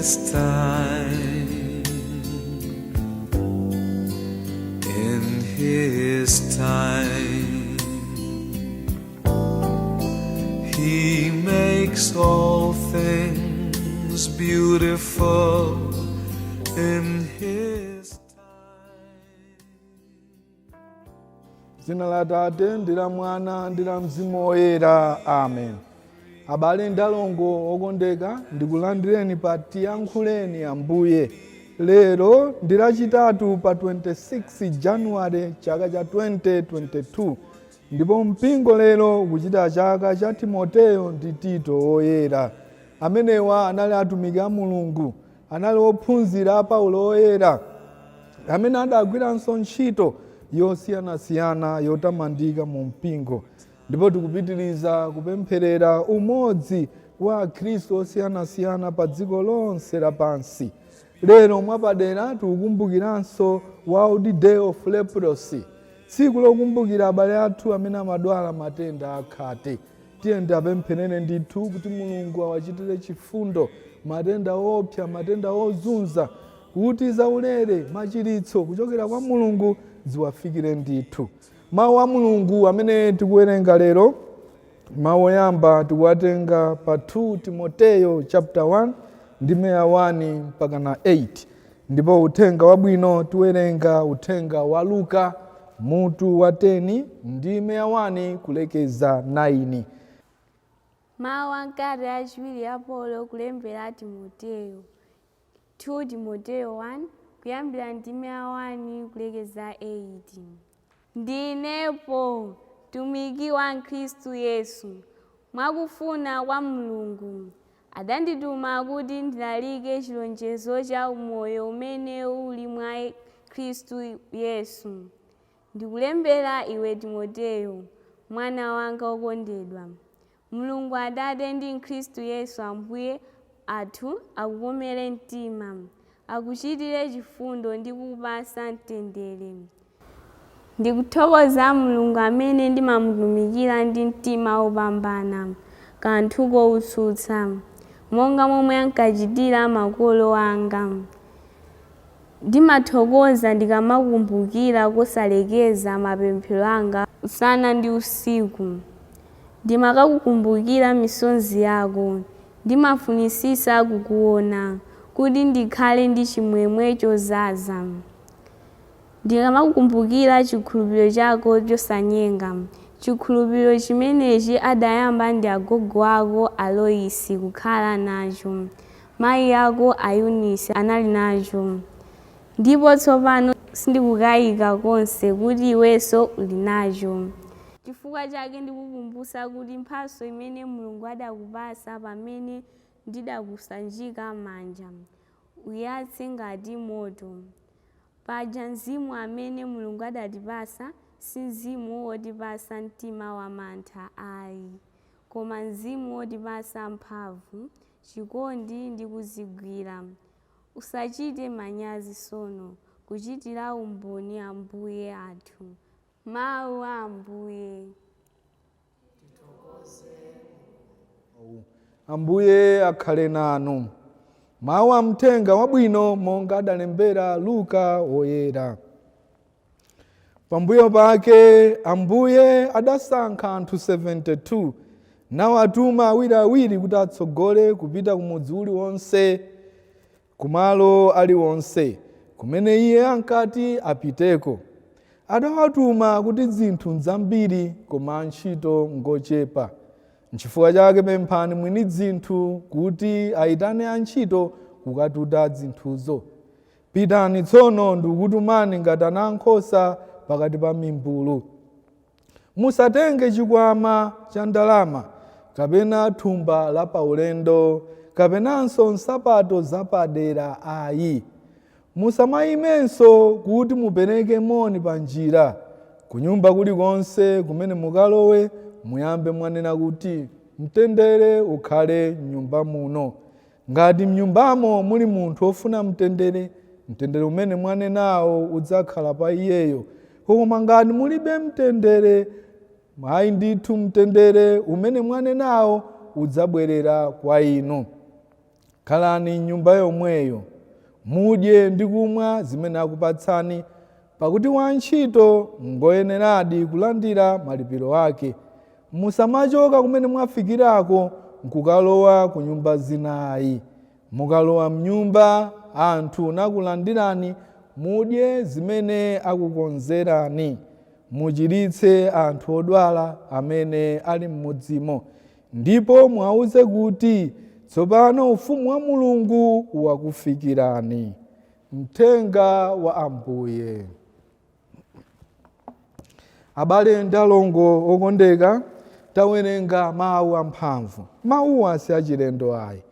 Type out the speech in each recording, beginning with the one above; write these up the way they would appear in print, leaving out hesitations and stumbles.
His time. In His time, He makes all things beautiful in His time. Dzina la Atate ndi la Mwana ndi la Mzimu Woyera, amen. Abale ndi alongo okondeka, ndikulandireni pa Tiyankhuleni Ambuye. Lero ndi Lachitatu pa 26 January chaka cha 2022, ndipo mpingo lero ukuchita chaka cha Timoteyo ndi Tito Woyera. Amenewa anali atumiki a Mulungu, anali ophunzira a Paulo Woyera, amene adagwiranso ntchito yosiyanasiyana yotamandika mu mpingo. Ndipo tikupitiriza kupempherera umodzi wa Akhristu osiyanasiyana pa dziko lonse lapansi. Lero mwapadera tikukumbukiranso World Day of Leprosy, tsiku lokumbukira abale athu amene amadwala matenda akhate. Tiye tiapempherere ndithu kuti Mulungu awachitire chifundo, matenda opsa, matenda ozunza, kuti zaulere, machiritso kuchokera kwa Mulungu ziwafikire ndithu. Mawu a Mulungu amene tikuwerenga lero, mawu oyamba tikuwatenga pa 2 Timoteyo chapter 1 ndime ya 1 mpaka na 8, ndipo uthenga wabwino tiwerenga uthenga wa Luka mutu wa 10 ndime ya 1 kulekeza 9. Mawu a m'kalata yachiwiri ya Paulo kulembera Timoteyo, 2 Timoteyo 1, kuyambira ndime ya 1 kulekeza 8. Ndine Paulo, mtumiki wa Khristu Yesu, mwakufuna kwa Mulungu. Adandituma kuti ndilalike chilonjezo cha umoyo umene uli mwa Khristu Yesu. Ndikulembera iwe Timoteyo, mwana wanga wokondedwa. Mulungu Atate ndi Khristu Yesu Ambuye athu akukomere mtima, akuchitire chifundo ndi kukupatsa mtendere. Ndikuthokoza Mulungu amene ndimamutumikira ndi mtima wopambana kanthu koutsutsa, monga momwe ankachitira makolo anga. Ndimathokoza ndikamakumbukira kosalekeza mapemphero anga usana ndi usiku. Ndimakakukumbukira misozi yako, ndimafunisisa kukuona, kuti ndikhale ndi chimwemwe chodzaza. Ndikamakukumbukira chikhulupiriro chako chosanyenga, chikhulupiriro chimenechi adayamba ndi agogo ako a Loisi kukhala nacho, mayi ako a Yunisi anali nacho, ndipo tsopano sindikukayika konse kuti iwenso uli nacho. Chifukwa chake ndikukumbutsa kuti mphatso imene Mulungu adakupatsa pamene ndidakusanjika manja, uyatse ngati moto. Paja mzimu amene Mulungu adatipatsa si mzimu wotipatsa mtima wamantha ayi, koma mzimu wotipatsa mphamvu, chikondi ndi kudzigwira. Usachite manyazi tsono kuchitira umboni Ambuye athu. Mawu a Ambuye. Ambuye akhale nanu. Mawu a mthenga wabwino monga adalembera Luka woyera. Pambuyo pake Ambuye adasankha anthu 72 nawatuma awiriawiri kuti atsogole kupita kumudzi uliwonse, kumalo aliwonse kumene iye ankati apiteko. Adawatuma kuti dzinthu nzambiri koma antchito ngochepa. Nchifukwa chake pemphani mwini dzinthu kuti aitane antchito kukatuta dzinthuzo. Pitani tsono, ndikukutumani ngati ana ankhosa pakati pa mimbulu. Musatenge chikwama cha ndalama, kapena thumba la paulendo, kapenanso nsapato zapadera ayi. Musamayimenso kuti mupereke moni pa njira. Kunyumba kulikonse kumene mukalowe, muyambe mwanena kuti, Mtendere ukhale m'nyumba muno. Ngati m'nyumbamo muli munthu wofuna mtendere, mtendere umene mwanenawo udzakhala pa iyeyo. Koma ngati mulibe mtendere, ayi ndithu mtendere umene mwanenawo udzabwerera kwa inu. Khalani m'nyumba yomweyo, mudye ndi kumwa zimene akupatsani, pakuti wantchito ngoyeneradi kulandira malipiro ake. Musamachoka kumene mwafikirako nkukalowa ku nyumba zinayi. Mukalowa mnyumba anthu nakulandirani, mudye zimene akukonzerani, muchiritse anthu odwala amene ali m'mudzimo, ndipo muwauze kuti tsopano ufumu wa Mulungu wakufikirani. Mthenga wa Ambuye. Abale ndi alongo okondeka, tawerenga mawu amphamvu. Mawuwa si achilendo ayi,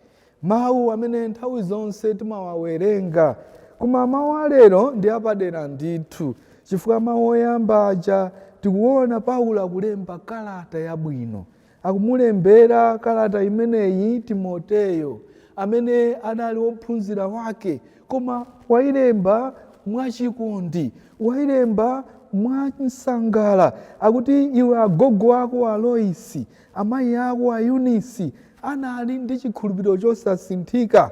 mawu amene nthawi zonse timawawerenga, koma mawu alero ndi apadera ndithu, chifukwa mawu oyamba aja tikuona Paulo akulemba kalata yabwino. Akumulembera kalata imeneyi Timoteyo, amene anali wophunzira wake, koma wayilemba mwachikondi, wayilemba mwamsangala. Akuti iwe agogo ako a Loisi, amayi ako a Yunisi anali ndi chikhulupiriro chosasinthika.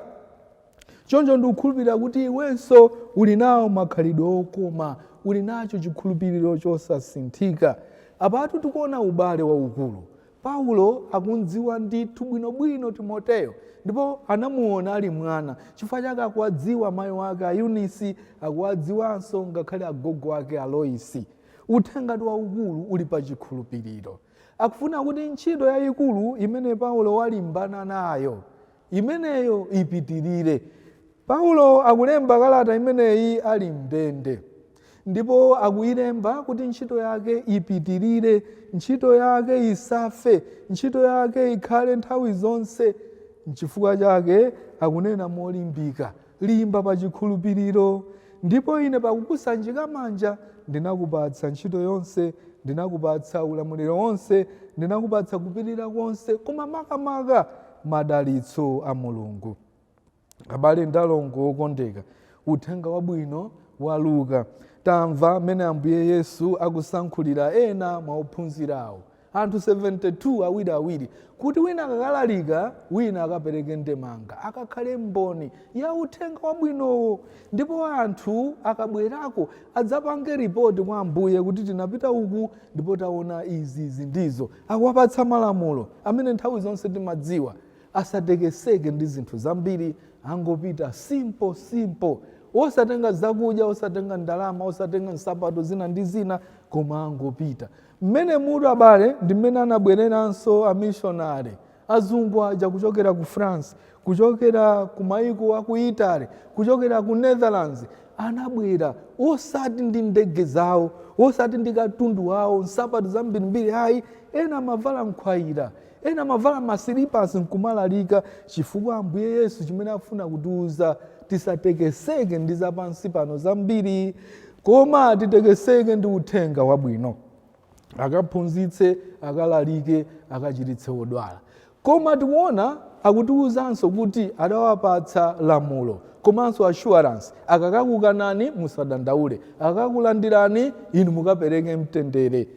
Choncho ndikukhulupirira kuti iwenso uli nawo makhalidwe okoma, uli nacho chikhulupiriro chosasinthika. Apatu tikuona ubale waukulu. Paulo akumdziwa ndithu bwinobwino Timoteyo, ndipo anamuona ali mwana. Chifukwa chake akuwadziwa amayi wake a Yunisi, akuwadziwanso ngakhale agogo ake a Loisi. Uthenga waukulu uli pa chikhulupiriro. Akufuna kuti ntchito yayikulu imene Paulo walimbana nayo imeneyo ipitirire. Paulo akulemba kalata imeneyi ali mndende, ndipo akuyilemba kuti ntchito yake ipitirire, ntchito yake isafe, ntchito yake ikhale nthawi zonse. Nchifukwa chake akunena molimbika, limba pa chikhulupiriro, ndipo ine pakukusanjika manja ndinakupatsa ntchito yonse, ndinakupatsa ulamuliro wonse, ndinakupatsa kupirira konse, koma makamaka madalitso a Mulungu. Abale ndi alongo okondeka, uthenga wabwino wa Luka, tamva mmene Ambuye Yesu akusankhulira ena mwa ophunzirawo, anthu 72 awiriawiri, kuti wina akakalalika, wina akapereke ndemanga, akakhale mboni ya uthenga wabwinowo, ndipo anthu akabwerako adzapange ripoti kwa Ambuye kuti tinapita uku ndipo taona izi, izi ndizo. Akuwapatsa malamulo amene nthawi zonse timadziwa, asatekeseke ndi zinthu zambiri, angopita simple simple, osatenga zakudya, osatenga ndalama, osatenga nsapato zina ndi zina, koma angopita. Mmene mutu abale ndi mmene anabwereranso amishonari azungu aja kuchokera ku France, kuchokera ku maiko aku Italy, kuchokera ku Netherlands, anabwera osati ndi ndege zawo, osati ndi katundu wawo, nsapato zambirimbiri ayi. Ena amavala nkhwayira, ena amavala masilipasi nkumalalika, chifukwa Ambuye Yesu chimene afuna kutiuza, tisatekeseke ndi zapansi pano zambiri, koma titekeseke ndi uthenga wabwino. Akaphunzitse, akalalike, akachiritse odwala. Koma tikuona akutiwuzanso kuti adawapatsa lamulo komanso assurance, akakakukanani musadandaule, akakakulandirani inu mukapereke mtendere.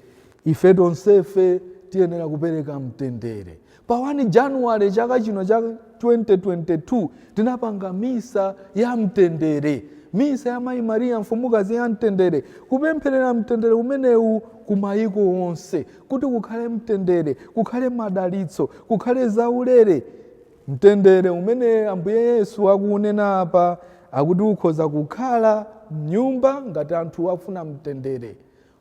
Ife tonsefe tiyenera kupereka mtendere. Pa 1 Januwale chaka chino cha 2022 tinapanga misa ya mtendere, misa ya Mayi Mariya mfumukazi ya mtendere, kupempherera mtendere umenewu ku mayiko onse, kuti kukhale mtendere, kukhale madalitso, kukhale zaulere. Mtendere umene Ambuye Yesu akuunena apa, akuti ukhoza kukhala mnyumba ngati anthu akufuna mtendere,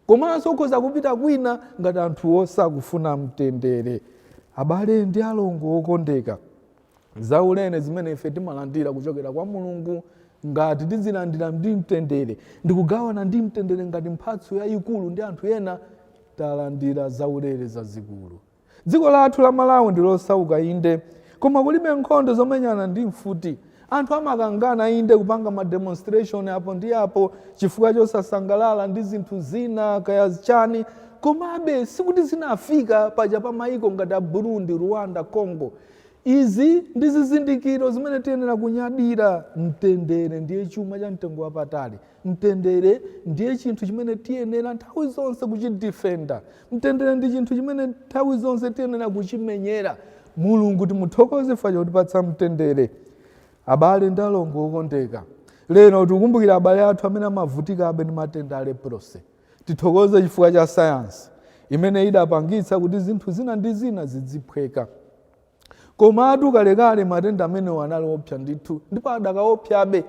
komanso ukhoza kupita kwina ngati anthuwo sakufuna mtendere. Abale ndi alongo okondeka, zaulere zimene ife timalandira kuchokera kwa Mulungu, ngati tizilandira ndi mtendere ndikugawana ndi mtendere ngati mphatso yayikulu ndi anthu ena, talandira zaulere zazikulu. Dziko lathu la Malawi ndi losauka inde, koma kulibe nkhondo zomenyana ndi mfuti. Anthu amakangana inde, kupanga ma demonstration apo ndi apo chifukwa chosasangalala ndi zinthu zina kaya chani, komabe sikuti zinafika paja pa mayiko ngati a Burundi, Rwanda, Congo. Izi ndi zizindikiro zimene tiyenera kunyadira. Mtendere ndiye chuma cha mtengo wapatali. Mtendere ndiye chinthu chimene tiyenera nthawi zonse kuchidifenda. Mtendere ndi chinthu chimene nthawi zonse tiyenera kuchimenyera. Mulungu timuthokoze chifukwa chotipatsa mtendere. Abale ndi alongo okondeka, lero tikukumbukira abale athu amene amavutikabe ndi matenda a leprosy. Tithokoze chifukwa cha sayansi imene idapangitsa kuti zinthu zina ndi zina zidziphweka. Komatu kalekale matenda amenewo anali opsa ndithu, ndipo adakaopsabe.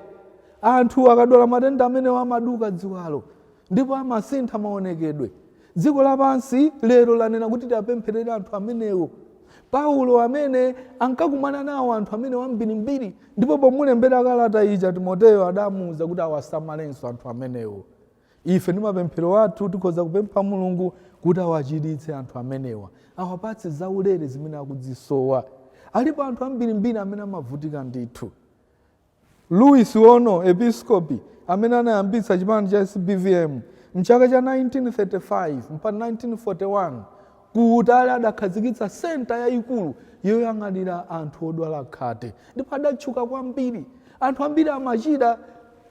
Anthu akadwala matenda amenewo amaduka ziwalo ndipo amasintha maonekedwe. Dziko lapansi lero lanena kuti tiapempherere anthu amenewo. Paulo amene ankakumana nawo anthu amenewo ambirimbiri, ndipo pomulembera kalata ija Timoteyo adamuwuza kuti awasamalenso anthu amenewo. Ife ndi mapemphero athu tikhoza kupempha Mulungu kuti awachiritse anthu amenewa, awapatse zaulere zimene akudzisowa. Alipo anthu ambirimbiri amene amavutika ndithu. Louis Ono, episkopi amene anayambitsa chipani cha SBVM mchaka cha 1935 mpaka 1941, ku Utali adakhazikitsa senta yayikulu yoyang'anira anthu odwala khate, ndipo adatchuka kwambiri. Anthu ambiri amachira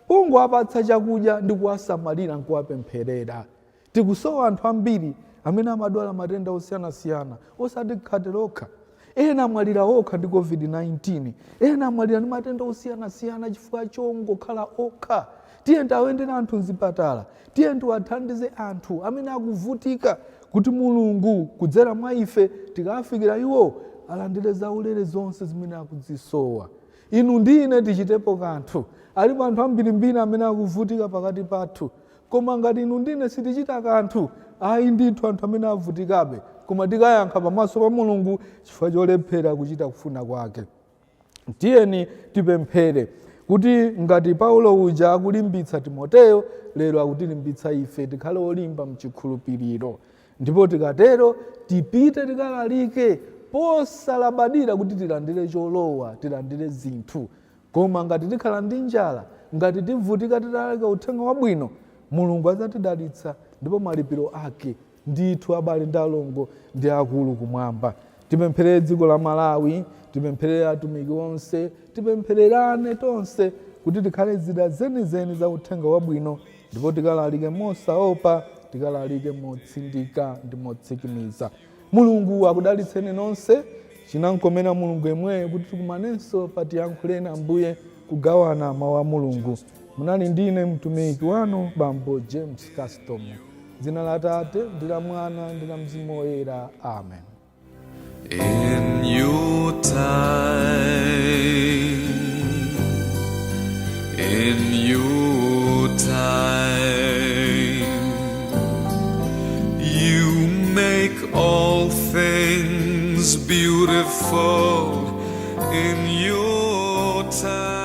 pongowapatsa chakudya ndi kuwasamalira nkuwapempherera. Tikusowa anthu ambiri amene amadwala matenda osiyanasiyana, osati khate lokha. Ena amwalira okha ndi COVID-19, ena amwalira ndi matenda osiyanasiyana chifukwa chongokhala okha. Tiye tiwayendere anthu mzipatala, tiye tiwathandize anthu amene akuvutika, kuti Mulungu kudzera mwa ife tikawafikira iwo alandire zaulere zonse zimene akudzisowa. Inu ndi ine tichitepo kanthu. Alipo anthu ambirimbiri amene akuvutika pakati pathu, koma ngati inu ndi ine sitichita kanthu, ayi ndithu anthu amene avutikabe, koma tikayankha pamaso pa Mulungu chifukwa cholephera kuchita kufuna kwake. Tiyeni tipemphere kuti ngati Paulo uja akulimbitsa Timoteyo, lero akutilimbitsa ife tikhale olimba mchikhulupiriro, ndipo tikatero tipite tikalalike posalabadira kuti tilandire cholowa, tilandire zinthu. Koma ngati tikhala ndi njala, ngati tivutika titalalika uthenga wabwino, Mulungu adzatidalitsa, ndipo malipiro ake ndithu abale ndi alongo ndi akulu kumwamba. Tipempherere dziko la Malawi, tipempherere atumiki onse, tipemphererane tonse kuti tikhale zida zenizeni za uthenga wabwino, ndipo tikalalike mosaopa, tikalalike motsindika ndi motsikimiza. Mulungu akudalitseni nonse. Chinamkomera Mulungu yemweyo kuti tikumanenso pa Tiyankhuleni Ambuye, kugawana mawu a Mulungu. Munali ndine mtumiki wanu Bambo James Custom. Dzina la Tate ndi la Mwana ndi la Mzimu Woyera, amen. In your time, in your time, you make all things beautiful in your time.